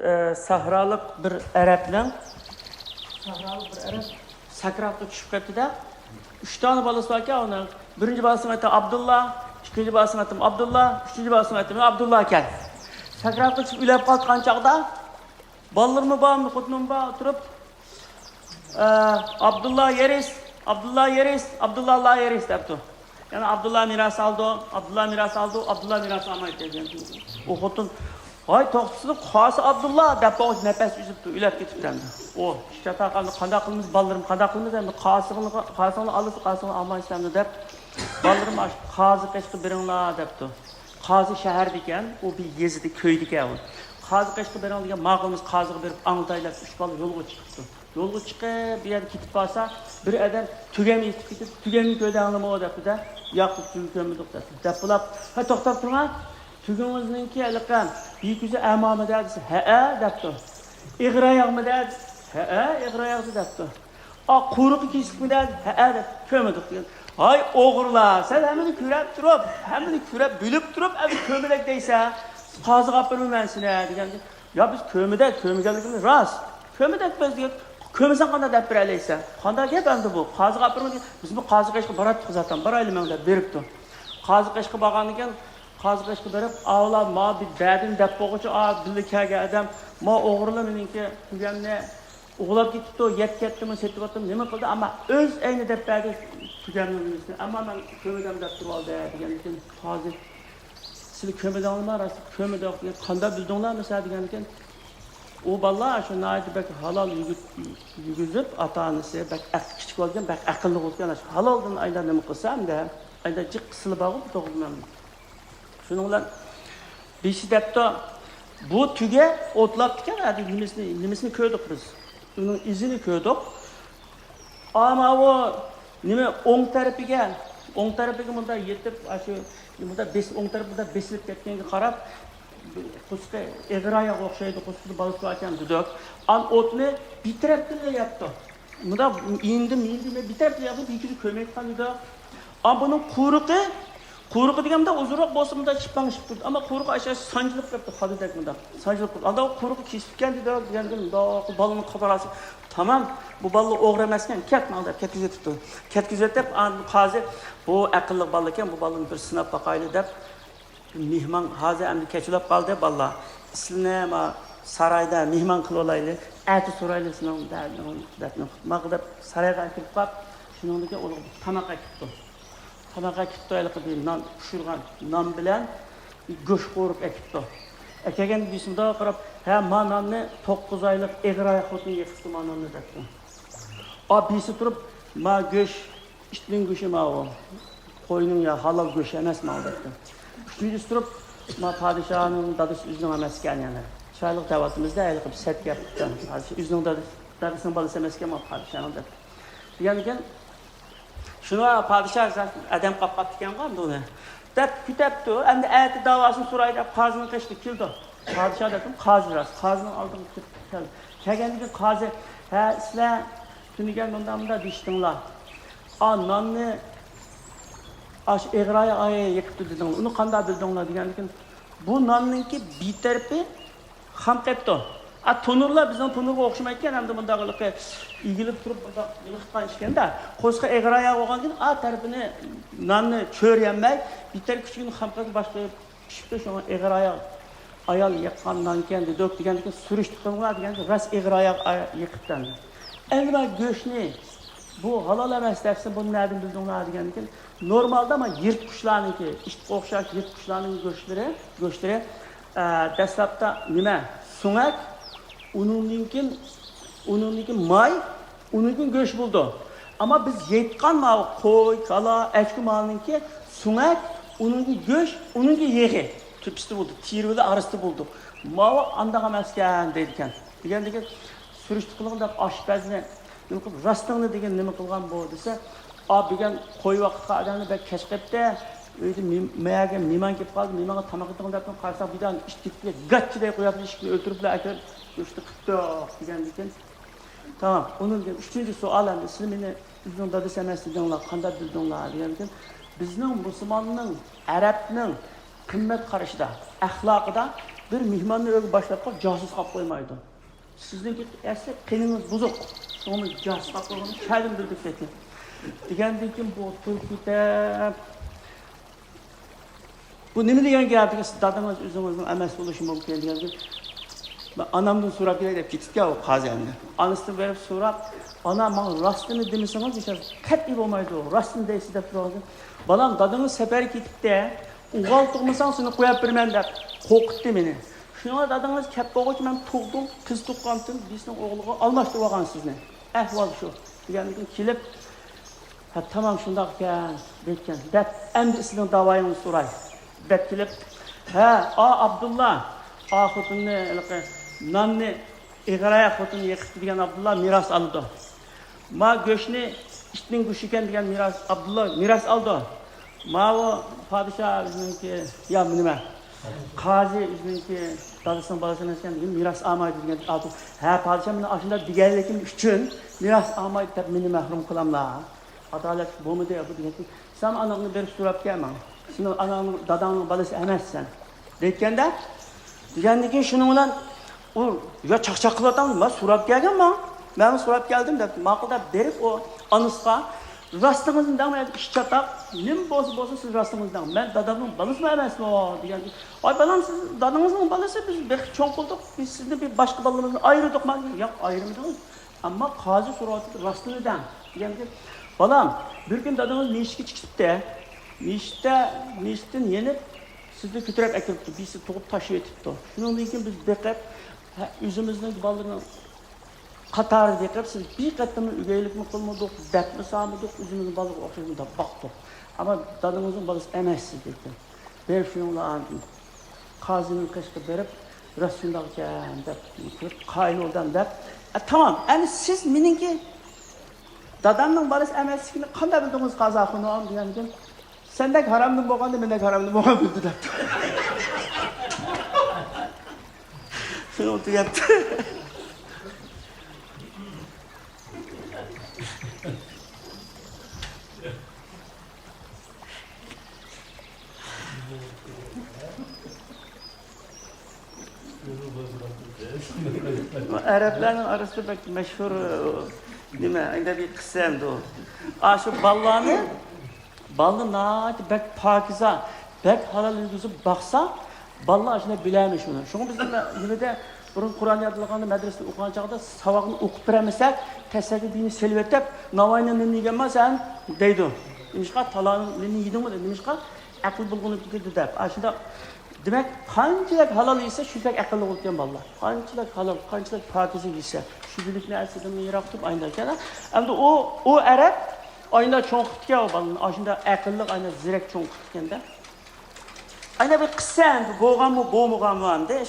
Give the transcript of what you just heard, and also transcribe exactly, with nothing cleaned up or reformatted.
ئە، سەھرالىق بىر ئەرەبنىڭ، سەھرالىق بىر ئەرەب سەكراتقا چۈشۈپ كەتتى-دە، ئۈچ دانە بالىسى باركەن ئۇنىڭ. بىرىنچى بالىسىنىڭ ئاتى ئابدۇللا، ئىككىنچى بالىسىنىڭ ئاتى ئابدۇللا، ئۈچىنچى بالىسىنىڭ ئاتى ئابدۇللا ئىكەن. سەكراتقا چۈشۈپ ئۆلۈپ قالغان چاغدا، بالىلىرىمۇ بار، خوتۇنۇم بار، تۇرۇپ، ئە، «ئابدۇللا يېرىس، ئابدۇللا يېرىس، ئابدۇللا لا يېرىس» دەپتۇ. يەنى «ئابدۇللا مىراس ئالدى، ئابدۇللا مىراس ئالدى، ئابدۇللا مىراس ئالمايدۇ» دېگەن. ئۇ خوتۇن، «ۋاي، توختىسىدۇ، قازى ئابدۇللا» دەپ، بولغۇچە نەپەس ئۈزۈپتۇ، ئۆلۈپ كېتىپتۇ ئەمدى. ئۇ، «شۇ چاتاقالنى قانداق قىلىمىز، بالىلىرىم، قانداق قىلىمىز ئەمدى؟ قازىسىنى، قازىسىنى ئالىسىز، قازىسىنى ئالمايسىز ئەمدى» دەپ، «بالىلىرىم ئاشۇ قازى قېشىغا بېرىڭلار» دەپتۇ. قازى شەھەردىكەن، ئۇ بىر يېزىدا، كۆيدىكەن ئۇ. «قازى قېشىغا بېرىڭ» دېگەن، «ماقۇل، بىز قازىغا بېرىپ ئاڭلىتايلى» دەپ، ئۈچ بالا يولغا چىقىپتۇ. يولغا چىقىپ، بۇ يەردە كېتىپ بارسا، بىر ئادەم تۈگەن يېتىپ كېتىپ، «تۈگەننى كۆردۈڭلارمۇ؟» دەپتۇ-دە. «ياق، تۈگەننى كۆرمىدۇق» دەپتۇ. دەپ بولاپ، «ھە، توختاپ تۇرما. تۈگىڭىزنىڭكى ھېلىقى بىر كۆزى ئەمامۇ-دە؟» دېسە، «ھەئە» دەپتۇ. «ئېغىر ئاياغمۇ-دە؟» دېسە، «ھەئە، ئېغىر ئاياغدۇ» دەپتۇ. «ئا، قۇيرۇقى كېسىكمۇ-دە؟» دېسە، «ھەئە» دەپ، «كۆرمىدۇق» دېگەن. «ھاي ئوغرىلار، سەن ھەممىنى كۆرۈپ تۇرۇپ، ھەممىنى كۆرۈپ، بىلىپ تۇرۇپ، ئەمدى كۆرمىدۇق دەيسەن. قازىغا ئاپىرىمەن سېنى» دېگەن. «يا، بىز كۆرمىدۇق، كۆرمىگەنلىكىمىز راست. كۆرمىدۇق بىز» دېگەن. «كۆرمىسەڭ قانداق دەپ بېرەلەيسەن؟ قانداق گەپ ئەمدى بۇ؟ قازىغا ئاپىرىمەن» دېگەن. «بىزمۇ قازى قېشىغا باراتتۇق زاتەن، بارايلى مەن» دەپ بېرىپتۇ. قازى قېشىغا بارغاندىن كېيىن، قازى قېشىغا بېرىپ، «ئاۋۇلا ما بىر دەدىنى» دەپ بولغۇچە، ئا، بىللە كەلگەن ئادەم، «ما ئوغرىلار مېنىڭكى تۈگەمنى ئوغرىلاپ كېتىپتۇ، يەپ كەتتىمۇ، سېتىۋەتتىمۇ، نېمە قىلدى، ئەمما ئۆز ئەينى دەپ بەردى تۈگەمنىڭ نېمىسىنى، ئەمما مەن كۆرمىدىم» دەپ تۇرۇۋالدى دېگەندىكىن، قازى، «سىلەر كۆرمىدىڭلارمۇ؟ راست كۆرمىدۇق» دېگەن. «قانداق بىلدىڭلار مىسال؟» دېگەندىكىن، «ئۇ بالىلار شۇ ناھايىتى بەك ھالال يۈگۈت-، يۈگۈزۈپ، ئاتا-ئانىسى بەك ئەق-، كىچىك بولغان، بەك ئەقىللىق بولغان، شۇ ھالالدىن ئايدا نېمە قىلسا ئەمدى، ئايدا جىق قىسىلى بارغۇ، بۇ توغرىدىن مەن.» شۇنىڭ بىلەن بىرسى دەپتۇ، «بۇ تۆگە ئوتلاپتىكەن، ھە، نېمىسىنى، نېمىسىنى كۆردۇق بىز؟ ئۇنىڭ ئىزىنى كۆردۇق. ئا، ماۋۇ نېمە، ئوڭ تەرىپىگە، ئوڭ تەرىپىگە مۇنداق يېتىپ، ئاشۇ مۇنداق بېسىپ، ئوڭ تەرىپى مۇنداق بېسىلىپ كەتكەنگە قاراپ، قورسىقى ئېغىر ئاياغ ئوخشايدۇ، قورسىقىدا بالىسى بار ئىكەن» دېدۇق. ئان ئوتنى بىر تەرەپتىن يەپتۇ. مۇنداق ئىندى، مىندى، بىر تەرەپتىن يەپتۇ، بىر كۆزى كۆرمەيدىغان دېدۇق. ئان بۇنىڭ قۇرۇقى، قۇرۇقى دېگەندە ئۇزۇنراق بولسا مۇنداق شىپپاڭشىپ تۇرىدۇ. ئەمما قۇرۇقى ئاشۇ سانجىلىپ كەتتى، خادىدەك مۇنداق سانجىلىپ تۇرىدۇ. ئاندا قۇرۇقى كېسىپكەن دېدى، دېگەندىن مۇنداق بالىنىڭ قاپاراسى، «تامام، بۇ بالىلار ئوغرى ئەمەسكەن، كەت ماڭا» دەپ كەتكۈزۈۋېتىپتۇ. كەتكۈزۈۋېتىپ، ئاندىن قازى، «بۇ ئەقىللىق بالا ئىكەن، بۇ بالىنى بىر سىناپ باقايلى» دەپ، مېھمان، ھازىر ئەمدى كەچ بولاپ قالدى، بالىلار. «سىلىنى ما سارايدا مېھمان قىلىۋالايلى، ئەتە سورايلى سېنىڭ دەردىڭ، دەردىڭ» ماقۇل دەپ سارايغا ئەكىرىپ قاپ، شۇنىڭدىن كېيىن ئۇلارغا بىر تاماق ئەكىپتۇ. تاماق ئەكىپتۇ، ھېلىقى بىر نان، پىشۇرغان نان بىلەن گۆش قورۇپ ئەكىپتۇ. ئەكەلگەندە بىسمىللا قاراپ، «ھە، ما ناننى توققۇز ئايلىق ئېغىر ئاياق خوتۇن يېقىپتۇ، ما ناننى» دەپتۇ. ئا، بىرسى تۇرۇپ، «ما گۆش ئىتنىڭ گۆشى ماۋۇ، قوينىڭ يا ھالال گۆشى ئەمەس ماۋۇ» دەپتۇ. ئۈچىنچىسى تۇرۇپ، «ما پادىشاھنىڭ دادىسى ئۆزىنىڭ ئەمەسكەن يەنە. چىرايلىق دەۋاتىمىز-دە، ھېلىقى بىر سەت گەپ. پادىشاھ ئۆزىنىڭ دادىسى، دادىسىنىڭ بالىسى ئەمەسكەن، ما پادىشاھنىڭ» دەپتۇ. دېگەندىكىن، شۇنىڭغا پادىشاھ ئادەم قاپقاپتىكەنغۇ ئەمدى ئۇنى دەپ كۈتەپتۇ. ئەمدى ئەتە داۋاسىنى سوراي دەپ قازىنىڭ قېشىغا كېلىدۇ. پادىشاھ دەپتۇ، قازى راست، قازىنىڭ ئالدىغا كىرىپ كەلدى. كەلگەندىن كېيىن قازى، «ھە، سىلەر تۈنۈگۈن مۇنداق مۇنداق دېيىشتىڭلار. ئا، ناننى ئاشۇ ئېغىر ئاياق يېقىپتۇ دېدىڭلار. ئۇنى قانداق بىلدىڭلار؟» دېگەندىكىن، «بۇ ناننىڭكى بىر تەرىپى خام قېپتۇ. ئا، تونۇرلار بىزنىڭ تونۇرغا ئوخشىمايدىكەن، ئەمدى مۇنداق ھېلىقى ئېگىلىپ تۇرۇپ مۇنداق يېقىلغان ئىكەن-دە. قورسىقى ئېغىر ئاياق بولغاندىكىن، ئا تەرىپىنى، ناننى چۆرىيەلمەي، بىر تەرەپ كىچىككىنە خام قېپى باشقا پىشىپتۇ، شۇڭا ئېغىر ئاياق ئايال يېققان نانكەن دېدۇق» دېگەندىكىن، «سۈرۈشتە قىلىڭلار» دېگەندىكىن، «راست ئېغىر ئاياق ئاي-، يېقىپتۇ ئەمدى. ئەمدى مانا گۆشنى، بۇ ھالال ئەمەس دەپسىز، بۇنى نەدىن بىلدىڭلار؟» دېگەندىكىن، «نورمالدا مانا يىرتقۇچلارنىڭكى، ئىتقا ئوخشاش يىرتقۇچلارنىڭ گۆشلىرى، گۆشلىرى، ئە، دەسلەپتە نېمە، سۆڭەك، ئۇنىڭدىن كېيىن، ئۇنىڭدىن كېيىن ماي، ئۇنىڭدىن كېيىن گۆش بولىدۇ. ئەمما بىز يەيدىغان ماۋۇ قوي، كالا، ئەچكە مالنىڭكى سۆڭەك، ئۇنىڭدىن كېيىن گۆش، ئۇنىڭدىن كېيىن يېغى تۆپىسىدە بولىدۇ، تېرىۋىلى ئارىسىدا بولىدۇ. ماۋۇ ئانداق ئەمەسكەن» دەيدىكەن. دېگەندىكىن، «سۈرۈشتە قىلىڭ» دەپ ئاشپەزنى نېمە قىلىپ، «راستىڭنى دېگىن، نېمە قىلغان بۇ؟» دېسە، «ئا، بۈگۈن قوي ۋاقىتقا ئادەمنى بەك كەچ قېپتى، ئۆيدە مېم-، مەگە مېھمان كېلىپ قالدى، مېھمانغا تاماق ئېتىڭ دەپتىم، قارىساق بىر دانە ئىت كېتىپتۇ، گاچچىدەي قويۇپتۇ، ئىشىكنى ئۆلتۈرۈپلا ئەكىرىپ گۆشنى قىپتۇ» دېگەندىكىن، تامام. ئۇنىڭ كېيىن ئۈچىنچى سوئال ئەمدى، سىلەر مېنى ئۆزىنىڭ دادىسى ئەمەس دېدىڭلار، قانداق بىلدىڭلار دېگەندىكىن، بىزنىڭ مۇسۇلماننىڭ، ئەرەبنىڭ قىممەت قارىشىدا، ئەخلاقىدا بىر مېھماننى ئۆيگە باشلاپ قويۇپ، جاسۇس قىلىپ قويمايدۇ. سىزنىڭكى ئەسلى قېنىڭىز بۇزۇق. شۇڭا جاسۇس قىلىپ قويغىنى كەلدىم بىلدۈرۈپ كەتكەن. دېگەندىن كېيىن بۇ تۇرۇپ كېتىپ، بۇ نېمە دېگەن گەپ؟ دېگەن، سىز دادىڭىز ئۆزىڭىزنىڭ ئەمەس بولۇشى مۇمكىن دېگەن گەپ. مەن ئانامدىن سوراپ كېلەي دەپ كېتىپتىكەن ئۇ قازى ئەمدى. ئانىسىدىن بېرىپ سوراپ، ئانا، ماڭا راستىنى دېمىسىڭىز، ھېچ قەتئىي بولمايدۇ. راستىنى دەيسىز دەپ تۇرغان. بالام، دادىڭىز سەپەرگە كېتىپتۇ. ئوغۇل تۇغمىساڭ سېنى قويۇپ بېرىمەن دەپ قورقۇتتى مېنى. شۇنىڭغا دادىڭىز كەپ بولغۇچە مەن تۇغدۇم، قىز تۇغقانتىم، بىسىنىڭ ئوغلىغا ئالماشتۇرۇۋالغان سىزنى. ئەھۋال شۇ. دېگەندىن كېيىن كېلىپ، ھە، تامام شۇنداق ئىكەن، بېكىكەن دەپ، ئەمدى سىزنىڭ داۋايىڭىزنى سوراي دەپ كېلىپ، ھە، ئا، ئابدۇللا، ئا، خوتۇننى، ھېلىقى ناننى ئېغىر ئاياق خوتۇن يېقىپتۇ دېگەن ئابدۇللا مىراس ئالىدۇ. ما گۆشنى ئىتنىڭ گۆشى ئىكەن دېگەن مىراس، ئابدۇللا مىراس ئالىدۇ. ماۋۇ پادىشاھ ئۆزىنىڭكى، يا نېمە، قازى ئۆزىنىڭكى دادىسىنىڭ بالىسى ئەمەس ئىكەن دېگەن مىراس ئالمايدۇ دېگەن ئابدۇللا. ھە، پادىشاھ مېنى ئاشۇنداق دېگەنلىكىم ئۈچۈن مىراس ئالمايدۇ دەپ مېنى مەھرۇم قىلاملا. ئادالەت بولمىدى بۇ دېگەن. سەن ئاناڭنى بېرىپ سوراپ كەل ماڭا. سېنىڭ ئاناڭنىڭ، داداڭنىڭ بالىسى ئەمەسسەن. دەيتكەندە، دېگەندىن كېيىن شۇنىڭ بىلەن ئۇ، يا چاقچاق قىلىۋاتامدۇ، مەن سوراپ كەلگەن ماڭا. مەن سوراپ كەلدىم دەپتۇ. ماقۇل دەپ بېرىپ ئۇ ئانىسىغا، راستىڭىزنى دەڭ، مەن ئىش چاتاق، نېمە بولسا بولسۇن، سىز راستىڭىزنى دەڭ. مەن دادامنىڭ بالىسىمۇ ئەمەسمۇ دېگەندىن، ئاي بالام، سىز دادىڭىزنىڭ بالىسى، بىز بېقىپ چوڭ قىلدۇق، بىز سىزنى بىر باشقا بالىلىرىمىزنى ئايرىدۇق. مەن، ياق، ئايرىمىدىڭىز. ئەمما قازى سوراۋاتىدۇ، راستىنى دەڭ دېگەندىكىن، بالام، بىر كۈنى دادىڭىز مېشىتكە چىقىپتۇ. مېشىتتە، مېشىتتىن يېنىپ، سىزنى كۆتۈرۈپ ئەكىرىپتۇ، بىرسى تۇغۇپ تاشلىۋېتىپتۇ. شۇنىڭدىن كېيىن بىز بېقىپ، ھە، ئۆزىمىزنىڭ بالىلىرىنىڭ قاتارىدا بېقىپ، سىز بىر قېتىممۇ ئۆگەيلىكمۇ قىلمىدۇق، دەپمۇ سالمىدۇق، ئۆزىمىزنىڭ بالىغا ئوخشاش مۇنداق باقتۇق. ئەمما دادىڭىزنىڭ بالىسى ئەمەسسىز دېدى. بېرىپ شۇنىڭ بىلەن قازىنىڭ قېشىغا بېرىپ، راست شۇنداق ئىكەن دەپ، قايىل بولدۇم دەپ، ئە، تامام، ئەمدى سىز مېنىڭكى دادامنىڭ بالىسى ئەمەسلىكىنى قانداق بىلدىڭىز، قازى خانىم؟ دېگەندىن، سەندەك ھارامدىن بولغاندا مەندەك ھارامدىن بولغان بىلدى دەپتۇ. شۇنى تۈگەپتۇ. ئەرەبلەرنىڭ ئارىسىدا بەك مەشھۇر، نېمە، ئەندە بىر قىسسە ئەمدى ئۇ. ئاشۇ بالىلارنى، بالىنى ناھايىتى بەك پاكىزە، بەك ھالال يېگۈزۈپ باقسا، بالىلار ئاشۇنداق بىلەلمەيدۇ شۇنى. شۇڭا بىز نېمە، نېمىدە بۇرۇن قۇرئان يادلىغاندا، مەدرىسىدە ئوقۇغان چاغدا ساۋاقنى ئوقۇپ بېرەلمىسەك، تەسەگە بىينى سېلىۋېتىپ، ناۋايىنىڭ نېنىنى يېگەنما سەن دەيدۇ. نېمىشقا، تالانىڭ نېنىنى يېدىڭمۇ دەيدۇ. نېمىشقا، ئەقىل بولغىنى تۈگىدى دەپ. ئاشۇنداق، دېمەك، قانچىلىك ھالال يېسە، شۇنچىلىك ئەقىللىق بولىدىكەن بالىلار. قانچىلىك ھالال، قانچىلىك پاكىزە يېسە، شۈبھىلىك نەرسىدىن يىراق تۇرۇپ ئاينىدىكەن. ئەمدى ئۇ، ئۇ ئەرەب ئاينا چوڭ قىپتىكەن ئۇ بالىنى. ئاشۇنداق ئەقىللىق، ئاينا زېرەك چوڭ قىپتىكەن-دە. ئاينا بىر قىسسە ئەمدى بولغانمۇ، بولمىغانمۇ ئەمدى.